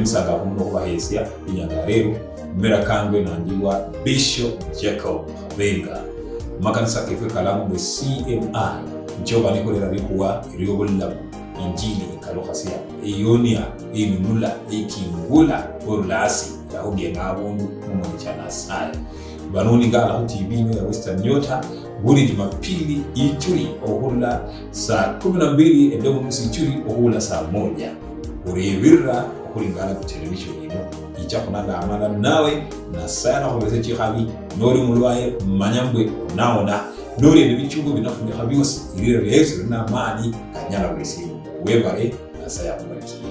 Ndi musangafu muno khubakhesya inyanga ya lero mera kangwe nangiwa Bishop Jacob Khabenga makanisa kefwe kalamu bwe CMI nchoba nikholera likhuwa lyobulamu injili ikalukhasya eyonia einunula eikingula orulasi yakhugenga abundu mumoni cha Nasaye. Banoningala khu TV ino ya Western Nyota buli Jumapili ichuri okhurula saa 12 edomunusu ichuri okhula saa 1 urebirira okhulingana ku television ino icha khunala amala nawe Nasaye nakhubese chikhabi noli mulwaye manya mbwe onaona noli ende bichungu binafunikha byosi ilira lya Yesu lina amani kanyala buli sindu. Webale, Nasaye akubarikiye.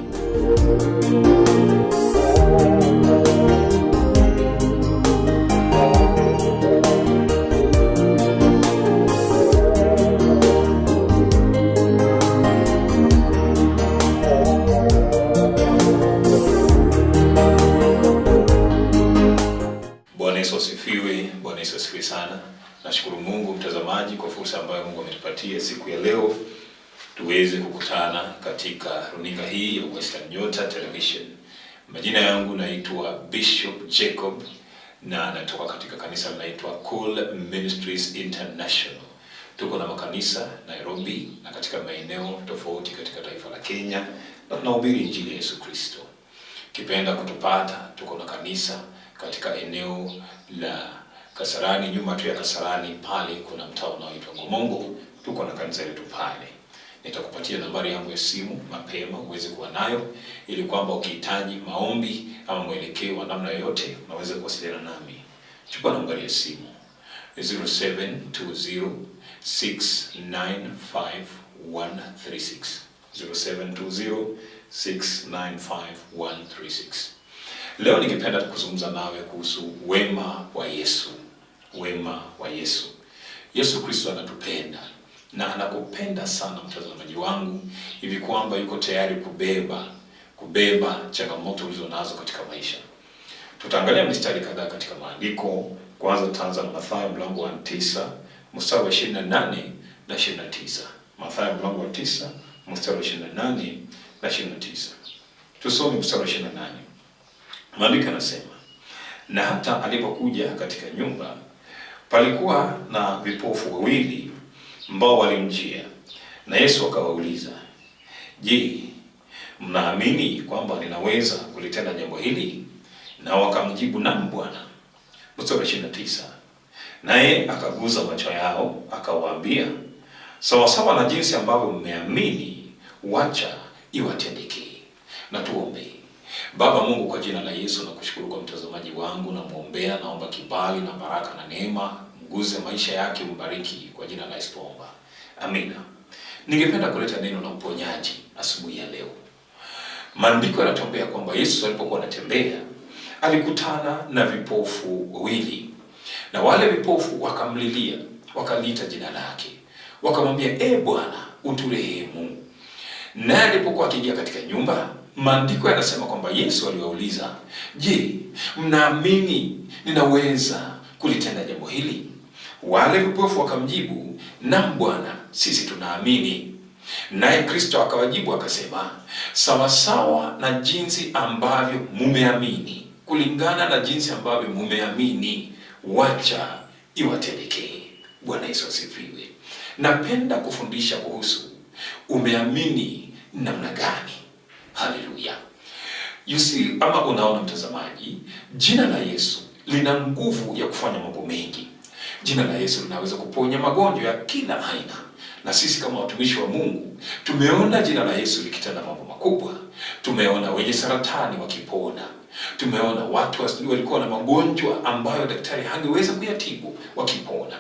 Bwana Yesu asifiwe. Bwana Yesu asifiwe sana. Nashukuru Mungu mtazamaji kwa fursa ambayo Mungu ametupatia siku ya leo tuweze kukutana katika runinga hii ya Western Nyota Television. Majina yangu naitwa Bishop Jacob na natoka katika kanisa linaloitwa Cool Ministries International. Tuko na makanisa Nairobi na katika maeneo tofauti katika taifa la Kenya na tunahubiri injili ya Yesu Kristo. Kipenda kutupata, tuko na kanisa katika eneo la Kasarani, nyuma tu ya Kasarani pale kuna mtaa unaoitwa Ngomongo, tuko na kanisa letu pale. Nitakupatia nambari yangu ya simu mapema uweze kuwa nayo ili kwamba ukihitaji maombi ama mwelekeo wa namna yoyote unaweza kuwasiliana nami. Chukua nambari ya simu 0720 695 136, 0720 695 136. Leo ningependa kuzungumza nawe kuhusu wema wa Yesu. Wema wa Yesu. Yesu Kristo anatupenda na anakupenda sana mtazamaji wangu, hivi kwamba yuko tayari kubeba changamoto ulizo nazo katika maisha. Tutaangalia mistari kadhaa katika maandiko. Kwanza tutaanza na Mathayo mlango wa 9 mstari wa 28 na 29. Mathayo mlango wa 9 mstari wa 28 na 29. Tusome mstari wa 28. Maandiko yanasema, na hata alipokuja katika nyumba palikuwa na vipofu wawili ambao walimjia, na Yesu akawauliza, je, mnaamini kwamba ninaweza kulitenda jambo hili? Na wakamjibu, naam Bwana. Mstari wa 29, naye akaguza macho yao akawaambia, sawasawa na jinsi ambavyo mmeamini, wacha iwatendekee. Na tuombe. Baba Mungu, kwa jina la Yesu nakushukuru kwa mtazamaji wangu, namwombea, naomba kibali na baraka na neema, mguze maisha yake, mbariki kwa jina la Yesu tuomba. Amina. Ningependa kuleta neno la uponyaji asubuhi ya leo. Maandiko yanatuambia kwamba Yesu alipokuwa anatembea alikutana na vipofu wawili, na wale vipofu wakamlilia, wakaliita jina lake, wakamwambia, e Bwana, uturehemu. Naye alipokuwa akiingia katika nyumba, maandiko yanasema kwamba Yesu aliwauliza, je, mnaamini ninaweza kulitenda jambo hili? Wale vipofu wakamjibu, naam Bwana, sisi tunaamini. Naye Kristo akawajibu akasema, sawasawa na jinsi ambavyo mumeamini, kulingana na jinsi ambavyo mumeamini, wacha iwatendekee. Bwana Yesu asifiwe. Napenda kufundisha kuhusu umeamini namna gani. Haleluya. You see, ama unaona mtazamaji, jina la Yesu lina nguvu ya kufanya mambo mengi. Jina la Yesu linaweza kuponya magonjwa ya kila aina, na sisi kama watumishi wa Mungu tumeona jina la Yesu likitenda mambo makubwa. Tumeona wenye saratani wakipona, tumeona watu walikuwa na magonjwa ambayo daktari hangeweza kuyatibu wakipona,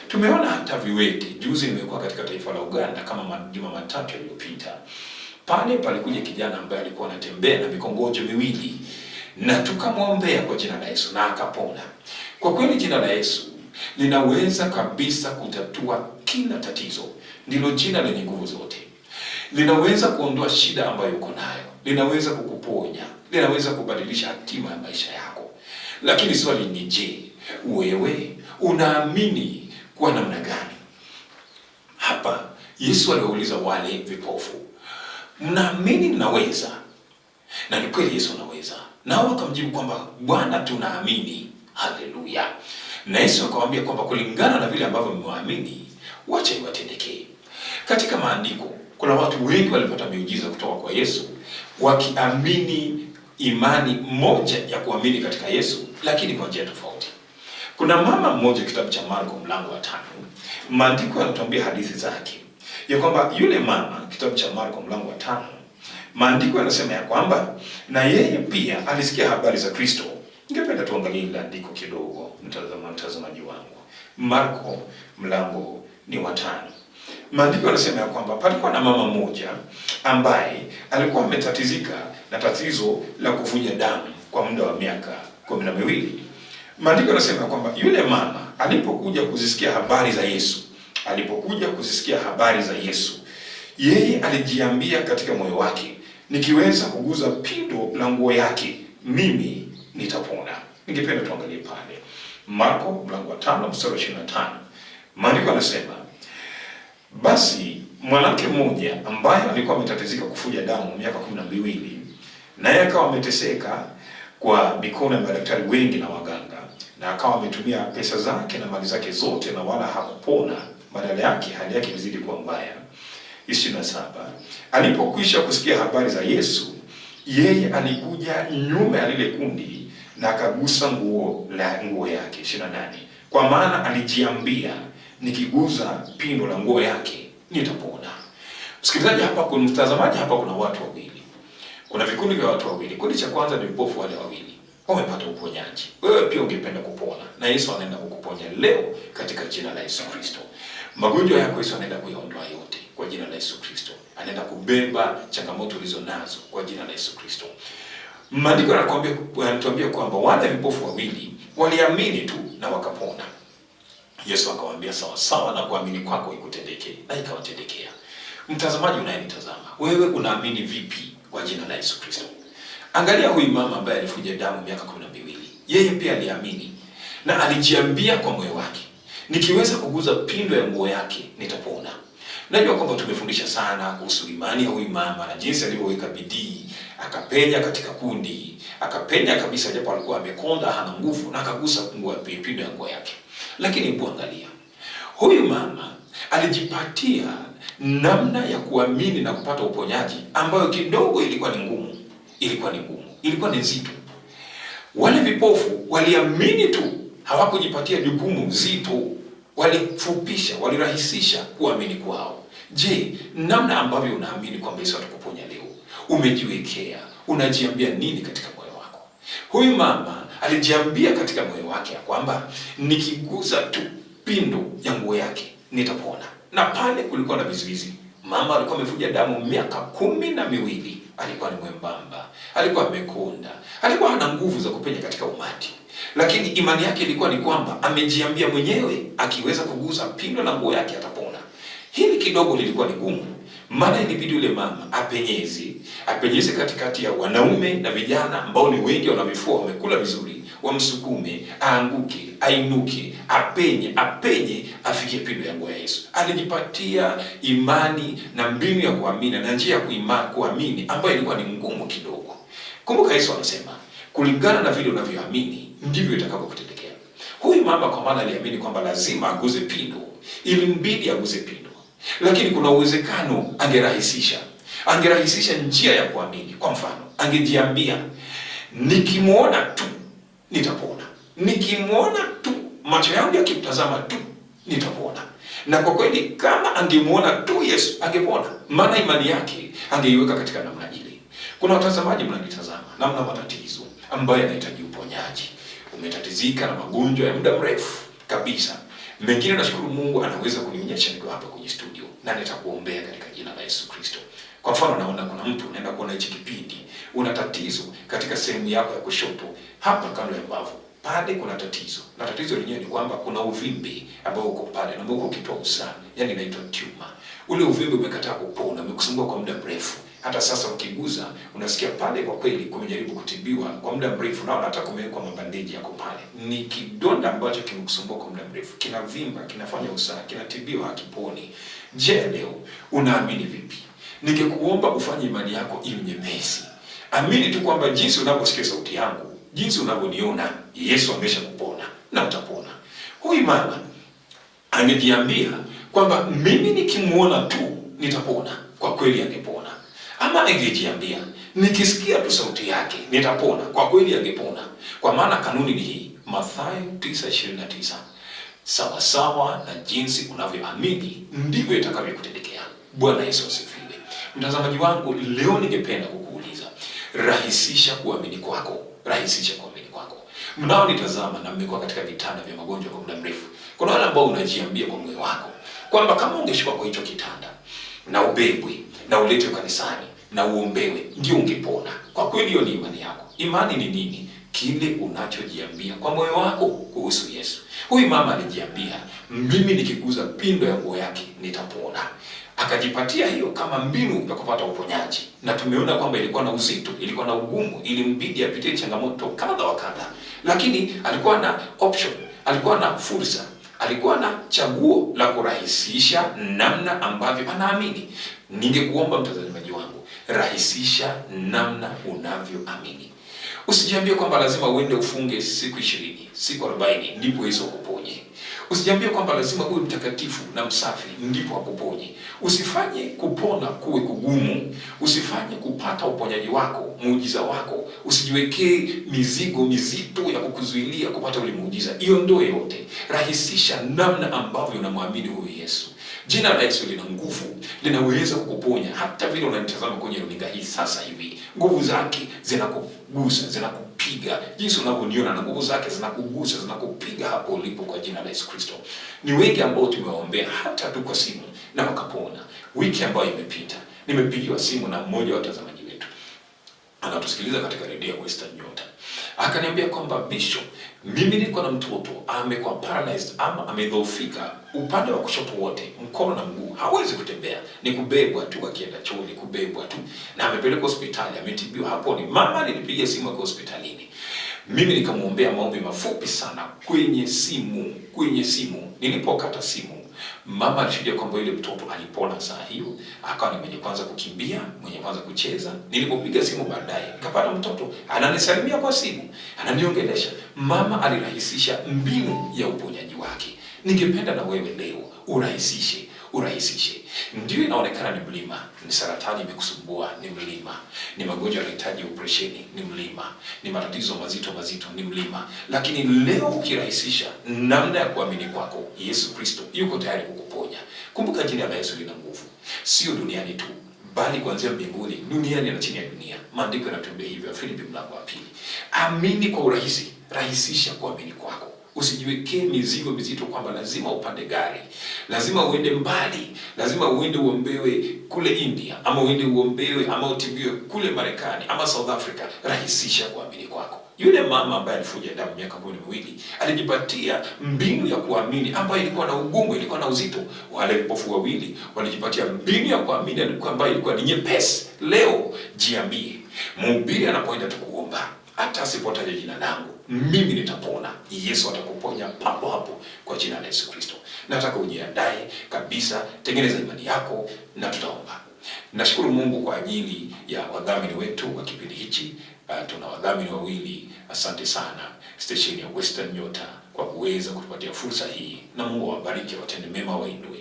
tumeona hata viwete. Juzi nimekuwa katika taifa la Uganda kama majuma matatu yaliyopita. Pale palikuja kijana ambaye alikuwa anatembea na mikongojo miwili na tukamwombea kwa jina la Yesu na akapona. Kwa kweli jina la Yesu linaweza kabisa kutatua kila tatizo. Ndilo jina lenye nguvu zote. Linaweza kuondoa shida ambayo uko nayo, linaweza kukuponya, linaweza kubadilisha hatima ya maisha yako. Lakini swali ni je, wewe unaamini kwa namna gani? Hapa Yesu aliwauliza wale vipofu, mnaamini ninaweza? Na ni kweli Yesu anaweza. Nao wakamjibu kwamba Bwana, tunaamini. Haleluya! Na Yesu akawaambia kwamba kulingana na vile ambavyo mmewaamini, wacha iwatendekee. Katika maandiko kuna watu wengi walipata miujiza kutoka kwa Yesu wakiamini imani moja ya kuamini katika Yesu, lakini kwa njia tofauti. Kuna mama mmoja, kitabu cha Marko mlango wa 5, maandiko yanatuambia hadithi zake ya kwamba yule mama, kitabu cha Marko mlango wa 5, maandiko yanasema ya kwamba na yeye pia alisikia habari za Kristo. Ningependa tuangalie ile andiko kidogo, mtazamaji wangu. Marko mlango ni wa 5. Maandiko yanasema ya kwamba palikuwa na mama mmoja ambaye alikuwa ametatizika na tatizo la kuvuja damu kwa muda wa miaka 12. Maandiko yanasema kwamba yule mama alipokuja kuzisikia habari za Yesu, alipokuja kuzisikia habari za Yesu, yeye alijiambia katika moyo wake, nikiweza kuguza pindo la nguo yake mimi nitapona. Ningependa tuangalie pale Marko mlango wa 5 mstari wa 25. Maandiko yanasema, basi mwanamke mmoja ambaye alikuwa ametatizika kufuja damu miaka 12, naye akawa ameteseka kwa mikono ya madaktari wengi na waganga, na akawa ametumia pesa zake na mali zake zote na wala hakupona, badala yake hali yake ilizidi kuwa mbaya. 27, alipokwisha kusikia habari za Yesu, yeye alikuja nyuma ya lile kundi na akagusa nguo yake. 28, kwa maana alijiambia, nikigusa pindo la nguo yake nitapona. Msikilizaji hapa, kuna mtazamaji hapa, kuna watu wawili. Kuna vikundi vya watu wawili. Kundi cha kwanza ni vipofu wale wawili. Wamepata uponyaji. Wewe pia ungependa kupona, na Yesu anaenda kukuponya leo katika jina la Yesu Kristo. Magonjwa yako Yesu anaenda kuyaondoa yote kwa jina la Yesu Kristo. Anaenda kubeba changamoto ulizo nazo kwa jina la Yesu Kristo. Maandiko yanatuambia kwamba wale vipofu wawili waliamini tu na wakapona. Yesu akawaambia, sawa sawa na kuamini kwako ikutendeke, na ikawatendekea. Mtazamaji unayenitazama, wewe unaamini vipi kwa jina la Yesu Kristo? Angalia huyu mama ambaye alifuja damu miaka 12. Yeye pia aliamini na alijiambia kwa moyo wake, nikiweza kuguza pindo ya nguo yake nitapona. Najua kwamba tumefundisha sana kuhusu imani ya huyu mama na jinsi alivyoweka bidii, akapenya katika kundi, akapenya kabisa japo alikuwa amekonda, hana nguvu, na akagusa nguo ya pindo ya nguo yake. Lakini hebu angalia, huyu mama alijipatia namna ya kuamini na kupata uponyaji ambayo kidogo ilikuwa ni ngumu, ilikuwa ni ngumu, ilikuwa ni nzito. Wale vipofu waliamini tu, hawakujipatia jukumu zito, walifupisha, walirahisisha kuamini kwao. Je, namna ambavyo unaamini kwamba Yesu atakuponya leo, umejiwekea, unajiambia nini katika moyo wako? Huyu mama alijiambia katika moyo wake ya kwamba nikigusa tu pindo ya nguo yake nitapona. Na pale kulikuwa na vizuizi. Mama alikuwa amevuja damu miaka 12, alikuwa ni mwembamba, alikuwa amekonda, alikuwa hana nguvu za kupenya katika umati. Lakini imani yake ilikuwa ni kwamba amejiambia mwenyewe akiweza kugusa pindo la nguo yake atapona. Hili kidogo lilikuwa ni gumu, maana ilibidi yule mama apenyeze katikati ya wanaume na vijana ambao ni wengi, wana vifua, wamekula vizuri, wamsukume, aanguke, ainuke, apenye, afikie pindo ya nguo ya Yesu. Alijipatia imani na mbinu ya kuamini na njia ya kuamini ambayo ilikuwa ni ngumu kidogo. Kumbuka Yesu anasema kulingana na vile unavyoamini ndivyo itakavyokutendekea. Huyu mama kwa maana aliamini kwamba lazima aguze pindo, ilimbidi aguze pindo. Lakini kuna uwezekano angerahisisha njia ya kuamini. Kwa mfano, angejiambia nikimuona tu nitapona, nikimuona tu, macho yangu yakimtazama tu nitapona. Na kwa kweli kama angemuona tu Yesu angepona, maana imani yake angeiweka katika namna ile. Kuna watazamaji mnanitazama, namna matatizo ambayo yanahitaji uponyaji. Umetatizika na magonjwa ya muda mrefu kabisa. Mengine nashukuru Mungu anaweza kunionyesha nikiwa hapa kwenye studio, na nitakuombea katika jina la Yesu Kristo. Kwa mfano, naona kuna mtu unaenda kuona hichi kipindi, una tatizo katika sehemu yako ya kushoto hapa kando ya mbavu. Pale kuna tatizo. Na tatizo lenyewe ni kwamba kuna uvimbe ambao uko pale na umekuwa ukitoa usaha, yani inaitwa tumor. Ule uvimbe umekataa kupona, umekusumbua kwa muda mrefu. Hata sasa ukiguza unasikia pale kwa kweli kumejaribu kutibiwa kwa muda mrefu, naona hata kumewekwa mabandeji yako pale. Ni kidonda ambacho kimekusumbua kwa muda mrefu, kinavimba, kinafanya usaha, kinatibiwa, hakiponi. Je, leo unaamini vipi? Ningekuomba ufanye imani yako iwe nyepesi. Amini tu kwamba jinsi unavyosikia sauti yangu, jinsi unavyoniona, Yesu amesha kupona na utapona. Huyu mama angejiambia kwamba mimi nikimuona tu nitapona, kwa kweli angepona. Ama angejiambia nikisikia tu sauti yake nitapona, kwa kweli angepona. Kwa maana kanuni ni hii, Mathayo 9:29, sawasawa na jinsi unavyoamini ndivyo itakavyokutendekea. Bwana Yesu asifiwe. Mtazamaji wangu, leo ningependa kukuuliza, rahisisha kuamini kwako, rahisisha kuamini kwako. Mnaonitazama na mmekuwa katika vitanda vya magonjwa kwa muda mrefu, kuna wale ambao unajiambia kwa moyo wako kwamba kama ungeshuka kwa hicho kitanda na ubebwe na uletwe kanisani na uombewe ndio ungepona. Kwa kweli hiyo ni imani yako. Imani ni nini? Kile unachojiambia kwa moyo wako kuhusu Yesu. Huyu mama alijiambia, mimi nikiguza pindo ya nguo yake nitapona. Akajipatia hiyo kama mbinu ya kupata uponyaji, na tumeona kwamba ilikuwa na uzito, ilikuwa na ugumu, ilimbidi apitie changamoto kadha wa kadha, lakini alikuwa na option, alikuwa na fursa, alikuwa na chaguo la kurahisisha namna ambavyo anaamini. Ningekuomba mtazamaji wangu, rahisisha namna unavyoamini. Usijiambie kwamba lazima uende ufunge siku 20, siku 40 ndipo Yesu akuponye. Usijiambie kwamba lazima uwe mtakatifu na msafi ndipo akuponye. Usifanye kupona kuwe kugumu. Usifanye kupata uponyaji wako, muujiza wako. Usijiwekee mizigo mizito ya kukuzuilia kupata ule muujiza. Iondoe yote. Rahisisha namna ambavyo unamwamini huyu Yesu. Jina la Yesu lina nguvu, linaweza kukuponya hata vile unanitazama kwenye runinga hii sasa hivi. Nguvu zake zinakugusa, zinakupiga. Jinsi unavyoniona na nguvu zake zinakugusa, zinakupiga hapo ulipo kwa jina la Yesu Kristo. Ni wengi ambao tumewaombea hata tu kwa simu na wakapona. Wiki ambayo imepita, nimepigiwa simu na mmoja wa watazamaji wetu. Anatusikiliza katika redio ya Western Nyota. Akaniambia kwamba Bishop, mimi niko na mtoto amekuwa paralyzed ama amedhoofika upande wa kushoto wote, mkono na mguu, hawezi kutembea, ni kubebwa tu akienda choo, ni kubebwa tu, na amepelekwa hospitali, ametibiwa, haponi. Mama alinipigia simu akiwa hospitalini, mimi nikamwombea maombi mafupi sana kwenye simu, kwenye simu. Nilipokata simu, mama alishuhudia kwamba yule mtoto alipona saa hiyo, akawa ni mwenye kwanza kukimbia, mwenye kwanza kucheza. Nilipopiga simu baadaye, nikapata mtoto ananisalimia kwa simu, ananiongelesha. Mama alirahisisha mbinu ya uponyaji wake. Ningependa na wewe leo urahisishe, urahisishe. Ndio inaonekana ni mlima, ni saratani imekusumbua, ni mlima, ni magonjwa yanahitaji operesheni, ni mlima, ni matatizo mazito mazito, ni mlima. Lakini leo ukirahisisha namna ya kuamini kwako, Yesu Kristo yuko tayari kukuponya. Kumbuka jina la Yesu lina nguvu, sio duniani tu, bali kuanzia mbinguni, duniani na chini ya dunia. Maandiko yanatuambia hivyo, Filipi mlango wa 2. Amini kwa urahisi, rahisisha kuamini kwako. Usijiwekee mizigo mizito kwamba lazima upande gari, lazima uende mbali, lazima uende uombewe kule India, ama uende uombewe ama utibiwe kule Marekani ama South Africa. Rahisisha kuamini kwako. Yule mama ambaye alifuja damu miaka 12 alijipatia mbinu ya kuamini ambayo ilikuwa na ugumu, ilikuwa na uzito. Wale vipofu wawili walijipatia mbinu ya kuamini ambayo ilikuwa ni nyepesi. Leo jiambie, mhubiri anapoenda tu kuomba, hata asipotaja jina langu, mimi nitapona. Yesu atakuponya papo hapo kwa jina la Yesu Kristo. Nataka ujiandae kabisa, tengeneza imani yako na tutaomba. Nashukuru Mungu kwa ajili ya wadhamini wetu wa kipindi hichi. Tuna wadhamini wawili. Asante sana station ya Western Nyota kwa kuweza kutupatia fursa hii, na Mungu awabariki, watende mema, wainue.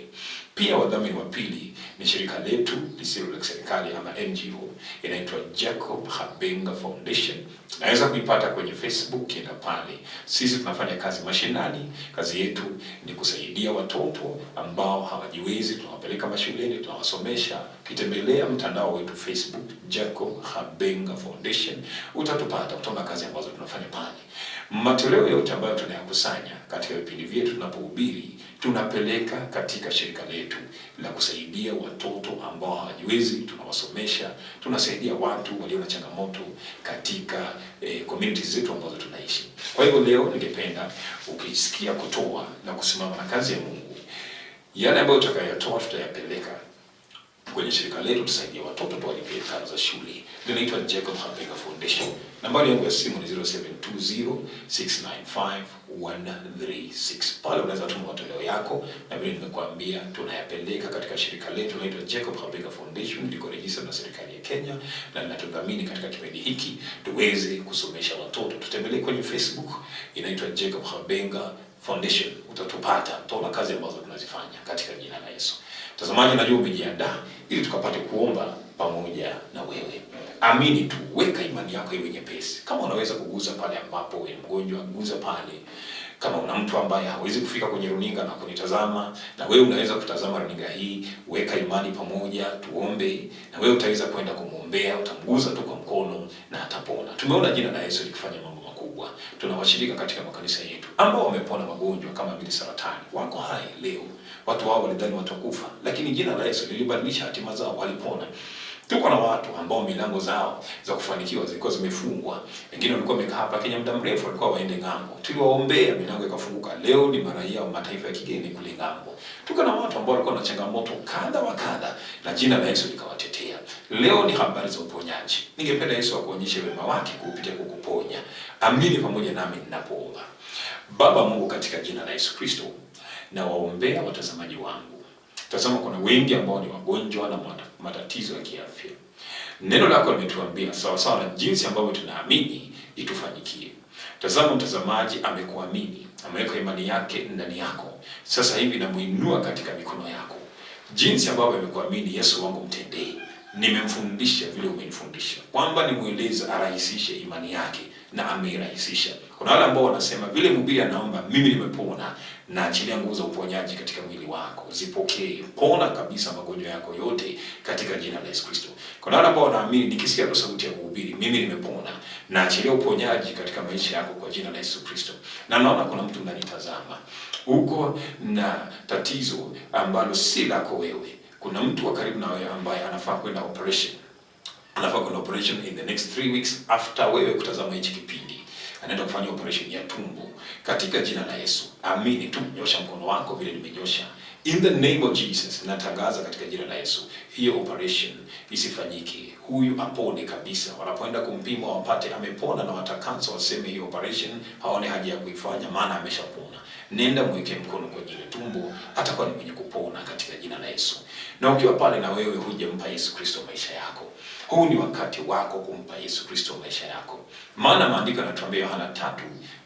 Pia wadhamini wa pili ni shirika letu lisilo la serikali ama NGO, inaitwa Jacob Habenga Foundation. Naweza kuipata kwenye Facebook, enda pale. Sisi tunafanya kazi mashinani. Kazi yetu ni kusaidia watoto ambao hawajiwezi, tunawapeleka mashuleni, tunawasomesha. Ukitembelea mtandao wetu Facebook Jacob Habenga Foundation utatupata, utaona kazi ambazo tunafanya pale. Matoleo yote ambayo tunayakusanya katika vipindi vyetu tunapohubiri, tunapeleka katika shirika letu la kusaidia watoto ambao hawajiwezi, tunawasomesha, tunasaidia watu walio na changamoto katika communities zetu ambazo tunaishi. Kwa hivyo leo ningependa ukisikia kutoa na kusimama na kazi ya Mungu, yale ambayo tutakayotoa tutayapeleka Kwenye shirika letu tusaidie watoto tuwalipie karo za shule. Linaitwa Jacob Habenga Foundation. Nambari yangu ya simu ni 0720695136. Pale unaweza tuma matoleo yako, na vile nimekuambia tunayapeleka katika shirika letu linaloitwa Jacob Habenga Foundation, liko registered na serikali ya Kenya na linatudhamini katika kipindi hiki tuweze kusomesha watoto. Tutembelee kwenye Facebook, inaitwa Jacob Habenga Foundation, utatupata, utaona kazi ambazo tunazifanya katika jina la Yesu. Mtazamaji, najua umejiandaa ili tukapate kuomba pamoja na wewe. Amini tu, weka imani yako iwe nyepesi. Kama unaweza kuguza pale ambapo wewe ni mgonjwa, guza pale. Kama una mtu ambaye hawezi kufika kwenye runinga na kunitazama, na wewe unaweza kutazama runinga hii, weka imani pamoja, tuombe, na wewe utaweza kwenda kumwombea, utamguza tu kwa mkono na atapona. Tumeona jina la Yesu likifanya mambo makubwa. Tuna washirika katika makanisa yetu ambao wamepona magonjwa kama vile saratani, wako hai leo. Watu wao walidhani watakufa, lakini jina la Yesu lilibadilisha hatima zao, walipona. Tuko na watu ambao milango zao za kufanikiwa zilikuwa zimefungwa. Wengine walikuwa wamekaa hapa Kenya muda mrefu, walikuwa waende ng'ambo. Tuliwaombea, milango ikafunguka. Leo ni maraia wa mataifa ya kigeni kule ng'ambo. Tuko na watu ambao walikuwa na changamoto kadha wa kadha, na jina la Yesu likawatetea. Leo ni habari za uponyaji. Ningependa Yesu akuonyeshe wema wake kupitia kukuponya. Amini pamoja nami ninapoomba. Baba Mungu, katika jina la Yesu Kristo, nawaombea watazamaji wangu. Tazama, kuna wengi ambao ni wagonjwa na matatizo ya kiafya. Neno lako limetuambia sawa sawa na jinsi ambavyo tunaamini itufanyikie. Tazama, mtazamaji amekuamini, ameweka imani yake ndani yako. Sasa hivi namuinua katika mikono yako. Jinsi ambavyo amekuamini, Yesu wangu mtendee. Nimemfundisha vile umenifundisha kwamba nimweleze arahisishe imani yake, na ameirahisisha. Kuna wale ambao wanasema vile mhubiri anaomba, mimi nimepona. Naachilia nguvu za uponyaji katika mwili wako, zipokee, pona kabisa magonjwa yako yote katika jina la Yesu Kristo. Kuna wale ambao wanaamini nikisikia tu sauti ya mhubiri, mimi nimepona, naachilia uponyaji katika maisha yako kwa jina la Yesu Kristo. Na naona kuna mtu unanitazama uko na tatizo ambalo si lako wewe. Kuna mtu wa karibu na wewe ambaye anafaa kwenda operation, anafaa kwenda operation in the next 3 weeks after wewe kutazama hichi kipindi. Anaenda kufanya operation ya tumbo. Katika jina la Yesu, amini tu, nyosha mkono wako vile nimenyosha. In the name of Jesus, natangaza katika jina la Yesu, hiyo operation isifanyike, huyu apone kabisa. Wanapoenda kumpima wapate amepona, na watakansa waseme hiyo operation haone haja ya kuifanya, maana ameshapona. Nenda mweke mkono kwenye ile tumbo, atakuwa ni mwenye kupona katika jina la Yesu. Na ukiwa pale na wewe hujampa Yesu Kristo maisha yako, huu ni wakati wako kumpa Yesu Kristo maisha yako, maana maandiko yanatuambia Yohana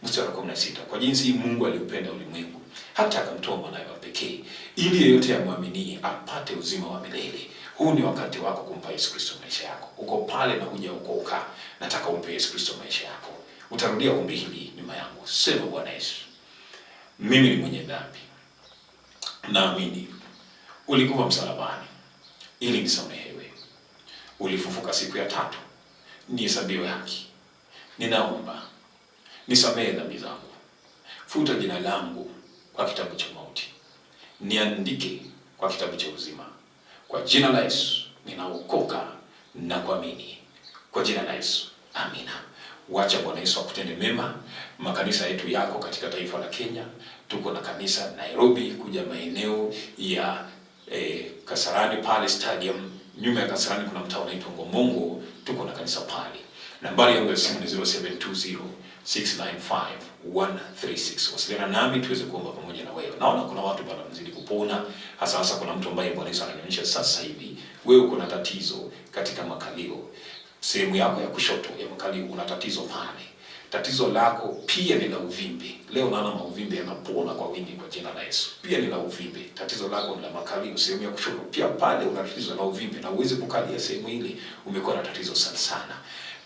3:16, kwa jinsi Mungu aliupenda ulimwengu hata akamtoa mwanawe wa pekee, ili yeyote amwaminie apate uzima wa milele. Huu ni wakati wako kumpa Yesu Kristo maisha yako. Uko pale na hujaokoka, nataka umpe Yesu Kristo maisha yako. Utarudia ombi hili nyuma yangu. Sema, Bwana Yesu, mimi ni mwenye dhambi, naamini ulikufa msalabani ili nisamehewe, ulifufuka siku ya tatu nihesabiwe haki. Ninaomba nisamehe dhambi zangu, futa jina langu kwa kitabu cha mauti, niandike kwa kitabu cha uzima. Kwa jina la Yesu ninaokoka na kuamini, kwa jina la Yesu, amina. Wacha Bwana Yesu akutende mema. Makanisa yetu yako katika taifa la Kenya. Tuko na kanisa Nairobi, kuja maeneo ya Kasarani pale stadium, nyuma ya Kasarani kuna mtaa unaitwa Ngomongo, tuko na kanisa pale. Nambari yangu ya simu ni 0720695136. Wasiliana nami tuweze kuomba pamoja na wewe. Naona kuna watu bado wanazidi kupona, hasa hasa kuna mtu ambaye Bwana Yesu ananionyesha sasa hivi, wewe uko na tatizo katika makalio, sehemu yako ya kushoto ya makalio una tatizo pale. Tatizo lako pia ni la uvimbe. Leo naona mauvimbe yanapona kwa wingi kwa jina la Yesu. Pia ni la uvimbe. Tatizo lako ni la makalio, sehemu ya kushoto. Pia pale una tatizo la uvimbe na uweze kukalia sehemu ile, umekuwa na tatizo sana sana.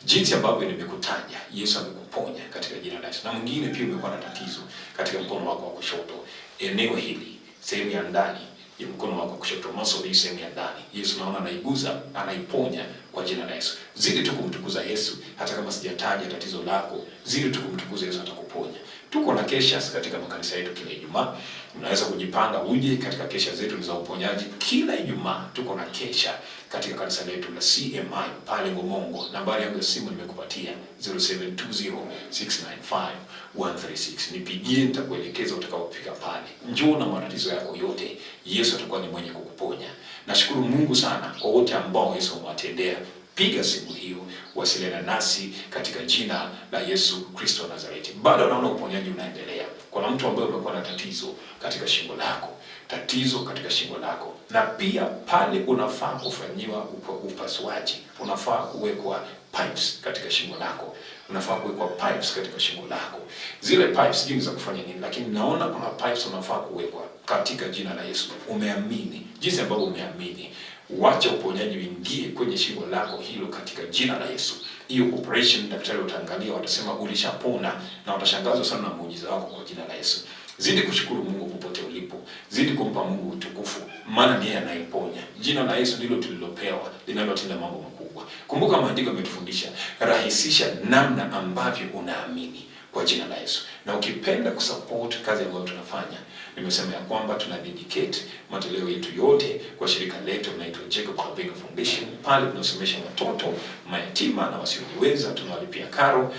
Jinsi ambavyo nimekutaja, Yesu amekuponya katika jina la Yesu. Na mwingine pia umekuwa na tatizo katika mkono wako wa kushoto, eneo hili, sehemu ya ndani ya mkono wako wa kushoto, muscle hii sehemu ya ndani, Yesu naona anaiguza, anaiponya kwa jina la Yesu. Zidi tu kumtukuza Yesu, hata kama sijataja tatizo lako, zidi tu kumtukuza Yesu, atakuponya. Tuko na kesha katika makanisa yetu kila Ijumaa. Unaweza kujipanga uje katika kesha zetu ni za uponyaji kila Ijumaa. Tuko na kesha katika kanisa letu la CMI pale Ngomongo. Nambari yangu ya simu nimekupatia 0720695136. Nipigie, nitakuelekeza utakaopika pale. Njoo na matatizo yako yote, Yesu atakuwa ni mwenye kukuponya. Nashukuru Mungu sana kwa wote ambao Yesu amewatendea. Piga simu hiyo, wasiliana nasi katika jina la Yesu Kristo wa Nazareti. Bado naona uponyaji unaendelea. Kuna mtu ambaye umekuwa na tatizo katika shingo lako, tatizo katika shingo lako, na pia pale unafaa kufanyiwa upasuaji, unafaa kuwekwa pipes katika shingo lako, unafaa kuwekwa pipes katika shingo lako. Zile pipes sijui ni za kufanya nini, lakini naona kuna pipes unafaa kuwekwa katika jina la Yesu. Umeamini, jinsi ambavyo umeamini, wacha uponyaji uingie kwenye shingo lako hilo katika jina la Yesu. Hiyo operation daktari wataangalia, watasema ulishapona, na watashangazwa sana na muujiza wako kwa jina la Yesu. Zidi kushukuru Mungu popote ulipo, zidi kumpa Mungu utukufu, maana ni yeye anayeponya. Jina la Yesu ndilo tulilopewa linalotenda mambo makubwa. Kumbuka maandiko yametufundisha, rahisisha namna ambavyo unaamini kwa jina la Yesu. Na ukipenda kusupport kazi ambayo tunafanya, nimesema ya kwamba tuna dedicate matoleo yetu yote kwa shirika letu linaloitwa Jacob Habenga Foundation. Pale tunasomesha watoto mayatima na wasiojiweza, tunawalipia karo.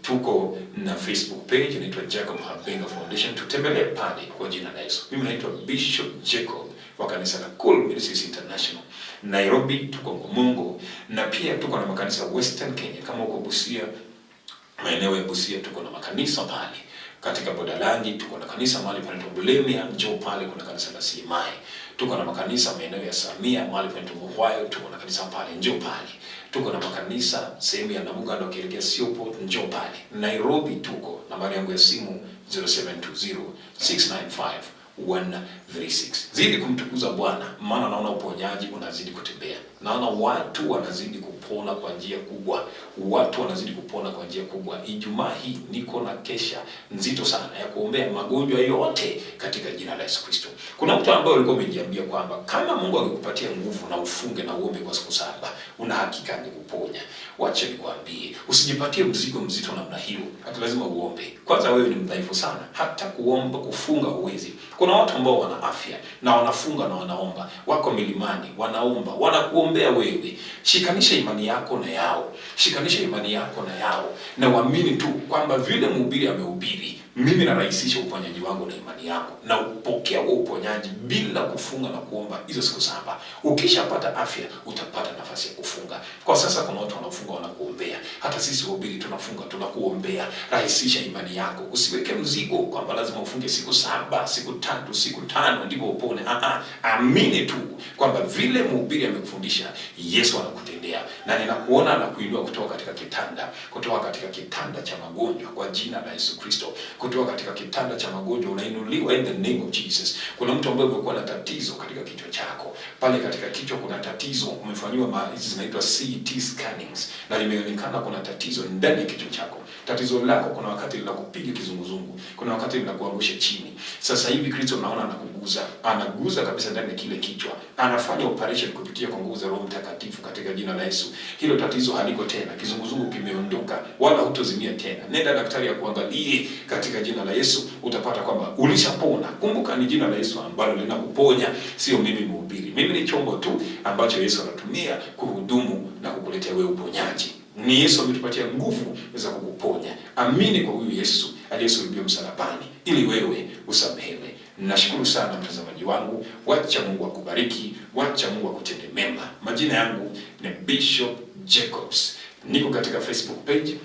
Tuko na Facebook page inaitwa Jacob Habenga Foundation, tutembelee pale kwa jina la Yesu. Mimi naitwa Bishop Jacob wa kanisa la Cool Ministries International Nairobi, tuko Ngomongo, na pia tuko na makanisa Western Kenya, kama uko Busia, maeneo ya Busia tuko na makanisa pale. Katika Bodalangi tuko na kanisa mahali panaitwa Bulemia, njoo pale kuna kanisa la CMI. Tuko na makanisa maeneo ya Samia mahali panaitwa Muhwayo, tuko na kanisa pale, njoo pale. Tuko na makanisa sehemu ya Namuganda ukielekea Sioport, njoo pale. Nairobi tuko, nambari yangu ya simu 0720 695 136. Zidi kumtukuza Bwana, maana naona uponyaji unazidi kutembea. Naona watu wanazidi kupona kwa njia kubwa, watu wanazidi kupona kwa njia kubwa. Ijumaa hii niko na kesha nzito sana ya kuombea magonjwa yote katika jina la Yesu Kristo. Kuna mtu ambaye ulikuwa umejiambia kwamba kama Mungu angekupatia nguvu na ufunge na uombe kwa siku 7, una hakika angekuponya. Wacha nikwambie, usijipatie mzigo mzito namna hiyo, hata lazima uombe. Kwanza wewe ni mdhaifu sana, hata kuomba kufunga huwezi. Kuna watu ambao wana afya na wanafunga na wanaomba, wako milimani wanaomba, wanakuombea wewe. Shikanisha imani yako na yao, shikanisha imani yako na yao, na uamini tu kwamba vile mhubiri amehubiri, mimi narahisisha uponyaji wangu na imani yako, na upokea huo uponyaji bila kufunga na kuomba hizo siku 7. Ukishapata afya utapata nafasi ya kufunga. Kwa sasa kuna watu wanaofunga wanakuombea, hata sisi wahubiri tunafunga tunakuombea. Rahisisha imani yako, usiweke mzigo kwamba lazima ufunge siku 7, siku 3, siku 5 ndipo upone. Amini tu kwamba vile mhubiri amekufundisha, Yesu anakutendea, na ninakuona anakuinua kutoka katika kitanda, kutoka katika kitanda cha magonjwa kwa jina la Yesu Kristo. Kutoka katika kitanda cha magonjwa unainuliwa in the name of Jesus. Kuna mtu ambaye umekuwa na tatizo katika kichwa chako, pale katika kichwa kuna tatizo, umefanyiwa hizi zinaitwa CT scannings na limeonekana kuna tatizo ndani ya kichwa chako. Tatizo lako kuna wakati linakupiga kizunguzungu, kuna wakati linakuangusha chini. Sasa hivi Kristo naona anakuguza, anaguza kabisa ndani ya kile kichwa, anafanya operation kupitia kwa nguvu za Roho Mtakatifu katika jina la Yesu. Hilo tatizo haliko tena, kizunguzungu kimeondoka, wala hutozimia tena. Nenda daktari akuangalie katika jina la Yesu, utapata kwamba ulishapona. Kumbuka ni jina la Yesu ambalo linakuponya, sio mimi mhubiri. Mimi ni chombo tu ambacho Yesu anatumia kuhudumu na kukuletea wewe uponyaji. Ni Yesu ametupatia nguvu za kukuponya. Amini kwa huyu Yesu aliyesulubiwa msalabani ili wewe usamehewe. Nashukuru sana mtazamaji wangu, wacha Mungu akubariki, wacha Mungu akutende mema. Majina yangu ni Bishop Jacobs. Niko katika Facebook page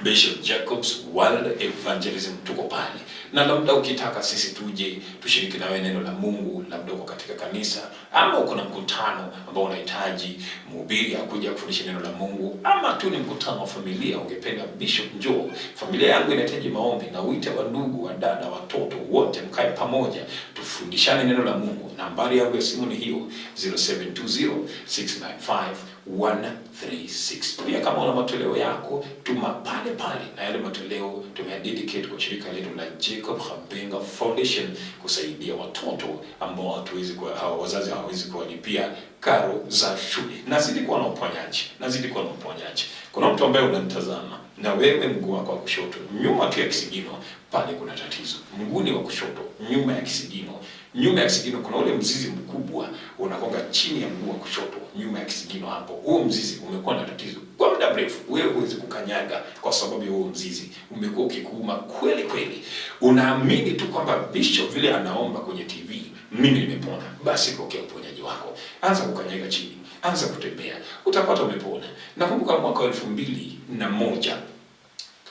Bishop Jacobs World Evangelism, tuko pale. Na labda ukitaka sisi tuje tushiriki nawe neno la Mungu, labda uko katika kanisa ama uko na mkutano ambao unahitaji mhubiri akuja kufundisha neno la Mungu, ama tu ni mkutano wa familia, ungependa Bishop njoo, familia yangu inahitaji maombi, na uite wa ndugu, wa dada, watoto wote mkae pamoja tufundishane neno la Mungu. Nambari yangu ya simu ni hiyo 0720 695 136. Pia kama una matoleo yako tuma pale pale, na yale matoleo tumeyadedicate kwa shirika letu la Jacob Habenga Foundation kusaidia watoto ambao hatuwezi kwa wazazi hawawezi kuwalipia karo za shule. Nazidi kuwa na uponyaji, nazidi kuwa na uponyaji. Kuna mtu ambaye unanitazama na wewe mguu wako wa kushoto nyuma tu ya kisigino pale kuna tatizo. Mguuni wa kushoto nyuma ya kisigino, nyuma ya kisigino kuna ule mzizi mkubwa unakonga chini ya mguu wa kushoto nyuma ya kisigino hapo. Huo mzizi umekuwa na tatizo kwa muda mrefu, wewe huwezi kukanyaga kwa sababu ya huo mzizi umekuwa ukikuuma kweli kweli. Unaamini tu kwamba bishop vile anaomba kwenye TV Mimi nimepona. Basi pokea uponyaji wako, anza kukanyaga chini, anza kutembea, utapata umepona. Nakumbuka mwaka wa 2001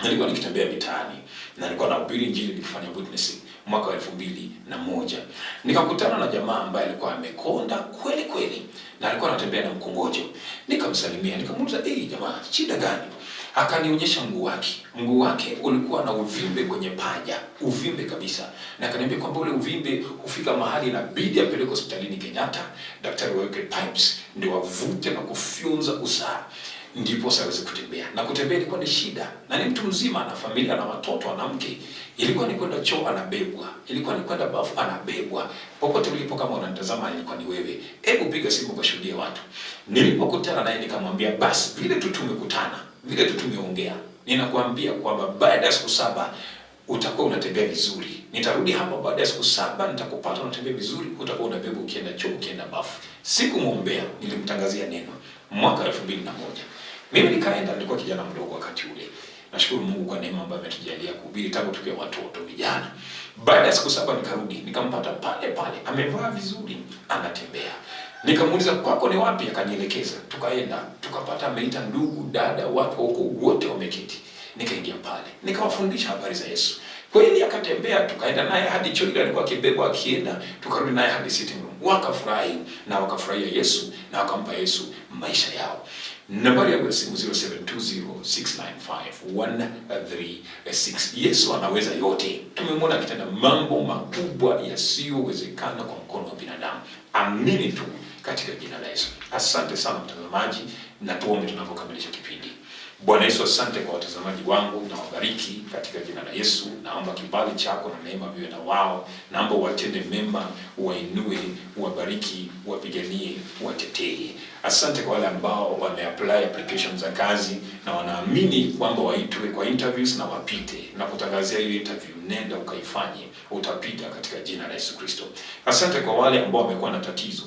nilikuwa nikitembea mitaani na nilikuwa nahubiri Injili nikifanya witnessing. Mwaka wa 2001 nikakutana na jamaa ambaye alikuwa amekonda kweli kweli na alikuwa anatembea na mkongojo. Nikamsalimia, nikamuuliza, "Eh, jamaa, shida gani?" Akanionyesha mguu wake. Mguu wake ulikuwa na uvimbe kwenye paja, uvimbe kabisa, na akaniambia kwamba ule uvimbe hufika mahali inabidi apeleke hospitalini Kenyatta, daktari waweke pipes ndio wavute na kufyonza usaha ndipo aweze kutembea. Na kutembea ilikuwa ni shida, na ni mtu mzima, ana familia na watoto, ana mke. Ilikuwa ni kwenda choo anabebwa, ilikuwa ni kwenda bafu anabebwa. Popote ulipo, kama unanitazama, ilikuwa ni wewe, hebu piga simu ukashuhudie watu. Nilipokutana naye nikamwambia, basi vile tu tumekutana, vile tu tumeongea, ninakuambia kwamba baada ya siku 7 utakuwa unatembea vizuri. Nitarudi hapa baada ya siku 7, nitakupata unatembea vizuri, utakuwa unabebwa ukienda choo, ukienda bafu. Sikumwombea, nilimtangazia neno. Mwaka 2001 mimi nikaenda, nilikuwa kijana mdogo wakati ule. Nashukuru Mungu kwa neema ambayo ametujalia kuhubiri tangu tukiwa watoto vijana. Baada ya siku 7 nikarudi, nikampata pale pale, amevaa vizuri, anatembea. Nikamuuliza kwako ni wapi? Akanielekeza. Tukaenda, tukapata ameita ndugu, dada, watu huko wote wameketi. Nikaingia pale, nikawafundisha habari za Yesu. Kweli akatembea, tukaenda naye hadi choo ile alikuwa akibebwa akienda, tukarudi naye hadi sitting room. Wakafurahi na wakafurahia Yesu na wakampa Yesu maisha yao. Nambari yangu ya simu 0720695136. Yesu anaweza yote. Tumemwona akitenda mambo makubwa yasiyowezekana kwa mkono wa binadamu. Amini tu katika jina la Yesu. Asante sana mtazamaji, na tuombe tunapokamilisha kipindi. Bwana Yesu, asante kwa watazamaji wangu, na wabariki katika jina la Yesu. Naomba kibali chako na neema viwe na wao. Naomba uwatende mema, uwainue, uwabariki, uwapiganie, uwatetee. Asante kwa wale ambao wameapply applications za kazi na wanaamini kwamba waitwe kwa interviews na wapite, na kutangazia hiyo interview, nenda ukaifanye, utapita katika jina la Yesu Kristo. Asante kwa wale ambao wamekuwa na tatizo.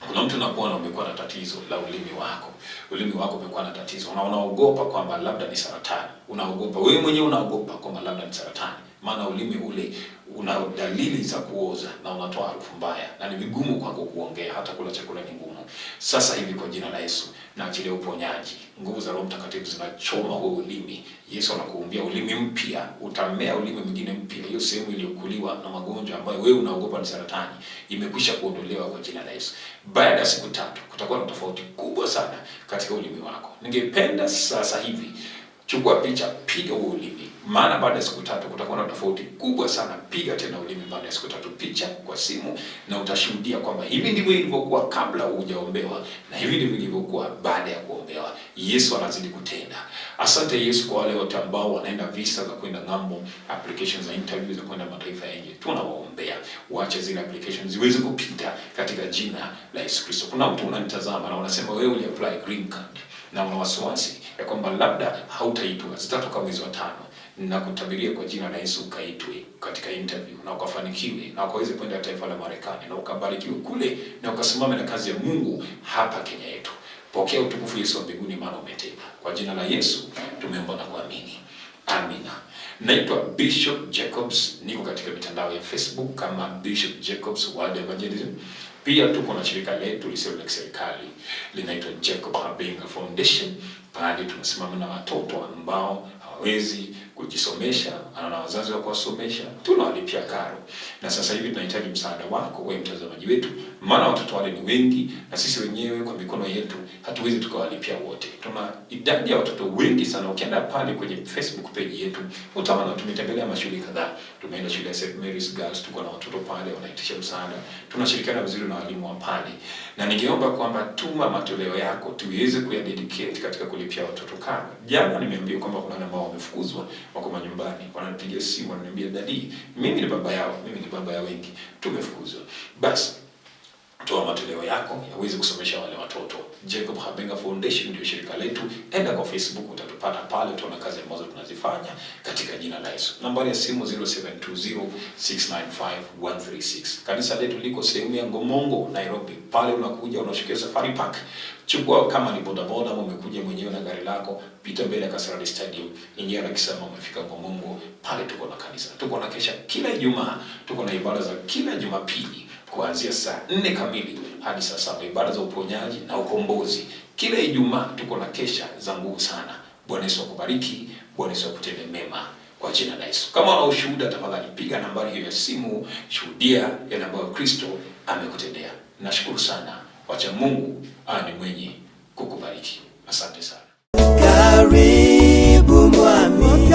Kuna mtu nakuona umekuwa na tatizo la ulimi wako. Ulimi wako umekuwa na tatizo na unaogopa kwamba labda ni saratani. Unaogopa wewe mwenyewe, unaogopa kwamba labda ni saratani, maana ulimi ule una dalili za kuoza na unatoa harufu mbaya na ni vigumu kwako kuongea, hata kula chakula ni ngumu. Sasa hivi kwa jina la Yesu naachilia uponyaji. Nguvu za Roho Mtakatifu zinachoma huo ulimi. Yesu anakuumbia ulimi mpya, utamea ulimi mwingine mpya. Hiyo sehemu iliyokuliwa na magonjwa ambayo wewe unaogopa ni saratani imekwisha kuondolewa kwa jina la Yesu. Baada ya siku 3 kutakuwa na tofauti kubwa sana katika ulimi wako. Ningependa sasa hivi chukua picha, piga huo ulimi, maana baada ya siku 3 kutakuwa na tofauti kubwa sana. Piga tena ulimi baada ya siku 3 picha kwa simu, na utashuhudia kwamba hivi ndivyo ilivyokuwa kabla hujaombewa na hivi ndivyo ilivyokuwa baada ya kuombewa. Yesu anazidi kutenda. Asante Yesu kwa wale wote ambao wanaenda visa za kwenda ng'ambo, applications za interview za kwenda mataifa ya nje, tunawaombea waache zile applications ziweze kupita katika jina la Yesu Kristo. Kuna mtu unanitazama na unasema wewe uli apply green card na una wasiwasi ya kwamba labda hautaitwa, zitatoka mwezi wa 5. Na kutabiria kwa jina la Yesu ukaitwe katika interview na ukafanikiwe na ukaweze kwenda taifa la Marekani na ukabarikiwe kule na ukasimame na kazi ya Mungu hapa Kenya yetu. Pokea utukufu Yesu wa mbinguni, maana umetenda. Kwa jina la Yesu tumeomba na kuamini. Amina. Naitwa Bishop Jacobs, niko katika mitandao ya Facebook kama Bishop Jacobs World Evangelism. Pia tuko na shirika letu lisilo la kiserikali linaitwa Jacob Habenga Foundation. Pale tunasimama na watoto ambao hawawezi kujisomesha, ana wazazi wa kuwasomesha, tunawalipia karo. Na sasa hivi tunahitaji msaada wako wewe mtazamaji wetu, maana watoto wale ni wengi na sisi wenyewe kwa mikono yetu hatuwezi tukawalipia wote. Tuna idadi ya watoto wengi sana. Ukienda pale kwenye Facebook page yetu utaona tumetembelea mashule kadhaa. Tumeenda shule ya St Mary's Girls, tuko na watoto pale wanaitisha msaada. Tunashirikiana vizuri na walimu wa pale. Na ningeomba kwamba tuma matoleo yako tuweze kuyadedicate katika kulipia watoto karo. Jana nimeambiwa kwamba kuna ambao wamefukuzwa wako manyumbani, wananipigia simu wananiambia, dadi, mimi ni baba yao, mimi ni baba ya wengi, tumefukuzwa. Basi toa matoleo yako yaweze kusomesha wale watoto. Jacob Habenga Foundation ndio shirika letu. Enda kwa Facebook utatupata pale, utaona kazi ambazo tunazifanya katika jina la Yesu. Nambari ya simu 0720695136. Kanisa letu liko sehemu ya Ngomongo, Nairobi. Pale unakuja unashukia Safari Park. Chukua kama ni bodaboda ama umekuja mwenyewe na gari lako, pita mbele ya Kasarani Stadium, ingia na Kisama, umefika Ngomongo. Pale tuko na kanisa. Tuko na kesha kila Ijumaa, tuko na ibada za kila Jumapili. kuanzia saa 4 kamili hadi saa 7, ibada za uponyaji na ukombozi. Kila Ijumaa tuko na kesha za nguvu sana. Bwana Yesu akubariki, Bwana Yesu akutende mema kwa jina la Yesu. Kama una ushuhuda, tafadhali piga nambari hiyo ya simu, shuhudia yale ambayo Kristo amekutendea. Nashukuru sana, wacha Mungu ni mwenye kukubariki. Asante sana. Karibu mwami.